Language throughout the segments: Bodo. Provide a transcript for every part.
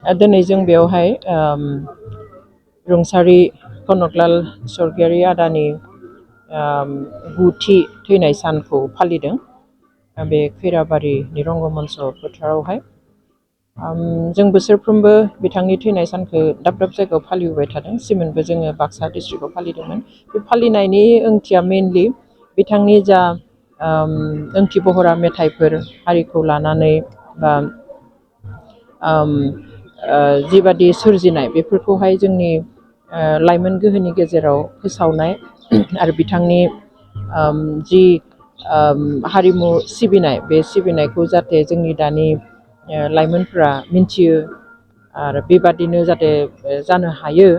दिनै जों बेवहाय रुंसारि कनकलाल स्वर्गियारि आदानि 9थि थैनाय सानखौ फालिदों बे खैराबारिनि रंगमन्च फोथारावहाय। जों बोसोरफ्रोमबो बिथांनि थैनाय सानखौ दाब दाब जायगायाव फालिबोबाय थादों। सिमोनबो जोङो बाक्सा डिस्ट्रिक्टआव फालिदोंमोन। बे फालिनायनि ओंथिया मेनलि बिथांनि जा ओंथि बहरा मेथाइफोर हारिखौ लानानै बा जिबादि सोरजिनाय बेफोरखौहाय जोंनि लाइमोन गोहोनि गेजेराव फोसावनाय आरो बिथांनि जि हारिमु सिबिनाय बे सिबिनायखौ जाहाथे जोंनि दानि लाइमोनफ्रा मिन्थियो आरो बेबादिनो जाहाथे जानो हायो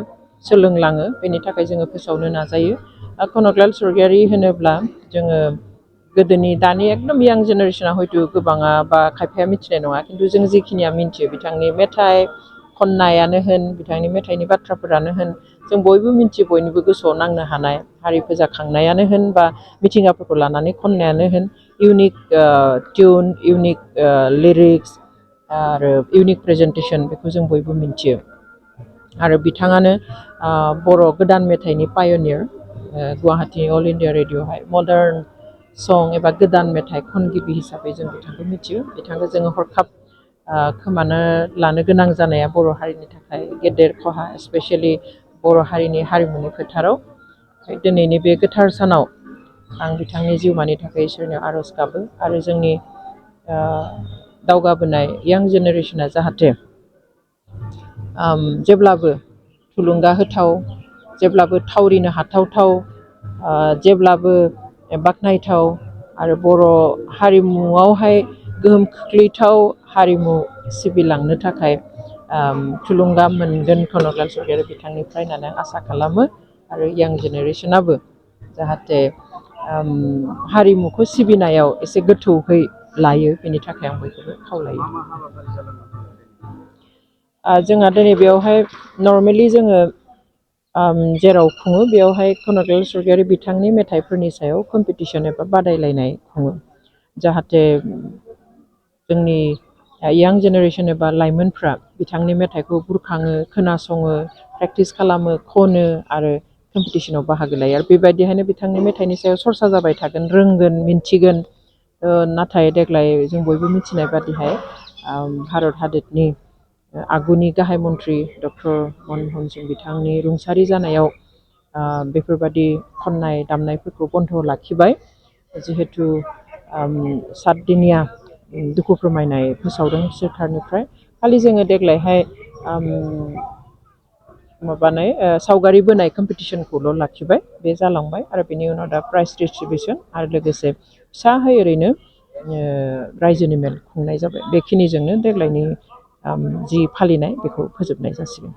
सोलोंलाङो बेनि थाखाय जोङो फोसावनो नाजायो। कनकलाल स्वर्गियारि होनोब्ला जोङो गोदोनि दानि एकदम यां जेनेरेसना हयथ' गोबाङा बा खायफाया मिथिनाय नङा, खिन्थु जों जिखिनिया मिथियो बिथांनि मेथाइ खन्नायानो होन बिथांनि मेथाइनि बाथ्राफोरानो होन जों बयबो मिथियो, बयनिबो गोसोआव नांनो हानाय हारि फोजाखांनायानो होन बा मिथिंगाफोरखौ लानानै खन्नायानो होन इउनिक टिउन इउनिक लिरिक्स आरो इउनिक प्रेजेन्टेसन बेखौ जों बयबो मिथियो। आरो बिथाङानो बर' गोदान मेथाइनि पायनियार। गुवाहाटि अल इण्डिया रेडिअ'हाय मडार्न सं एबा गोदान मेथाइ खनगिबि हिसाबै जों बिथांखौ मिथियो। बिथांखौ जोङो हरखाब खोमानो लानो गोनां जानाया बर' हारिनि थाखाय गेदेर खहा, स्पेसियेलि बर' हारिनि हारिमुनि फोथाराव। दिनैनि बे गोथार सानाव आं बिथांनि जिउमानि थाखाय इसोरनियाव आर'ज गाबो आरो जोंनि दावगाबोनाय यां जेनेरेसना जाहाथे जेब्लाबो थुलुंगा होथाव, जेब्लाबो थावरिनो हाथावथाव, जेब्लाबो बाख्नायथाव आरो बर' हारिमुआवहाय गोहोम खोख्लैथाव हारिमु सिबिलांनो थाखाय थुलुंगा मोनगोन कनकलाल स्वर्गियारि बिथांनिफ्राय होननानै आसा खालामो। आरो यां जेनेरेसनाबो जाहाथे हारिमुखौ सिबिनायाव एसे गोथौहै लायो बेनि थाखाय आं बयखौबो खावलायो। जोंहा दिनै बेयावहाय नर्मेलि जोङो जेराव खुङो बेयावहाय कनकलाल स्वर्गियारि बिथांनि मेथाइफोरनि सायाव कम्पिटिसन एबा बादायलायनाय खुङो, जाहाथे जोंनि यां जेनेरेसन एबा लाइमोनफ्रा बिथांनि मेथाइखौ बुरखाङो, खोनासङो, प्रेक्टिस खालामो, खनो आरो कम्पिटिसनाव बाहागो लायो। आरो बेबायदिहायनो बिथांनि मेथाइनि सायाव सरसा जाबाय थागोन, रोंगोन, मिन्थिगोन। नाथाय देग्लाय जों बयबो मिथिनाय बादिहाय भारत हादरनि आगुनि गाहाय मन्त्रि डक्टर मनमोहन सिं बिथांनि रुंसारि जानायाव बेफोरबादि खन्नाय दामनायफोरखौ बन्द' लाखिबाय। जिहेथु सातदिनिया दुखु फोरमायनाय फोसावदों सोरखारनिफ्राय। खालि जोङो देग्लायहाय सावगारि बोनाय कम्पिटिसनखौल' लाखिबाय, बे जालांबाय। आरो बेनि उनाव दा प्राइज डिस्ट्रिबिउसन आरो लोगोसे फिसाहै ओरैनो रायजोनि मेल खुंनाय जाबाय। बेखिनिजोंनो देग्लायनि जि फालिनाय बेखौ फोजोबनाय जासिगोन।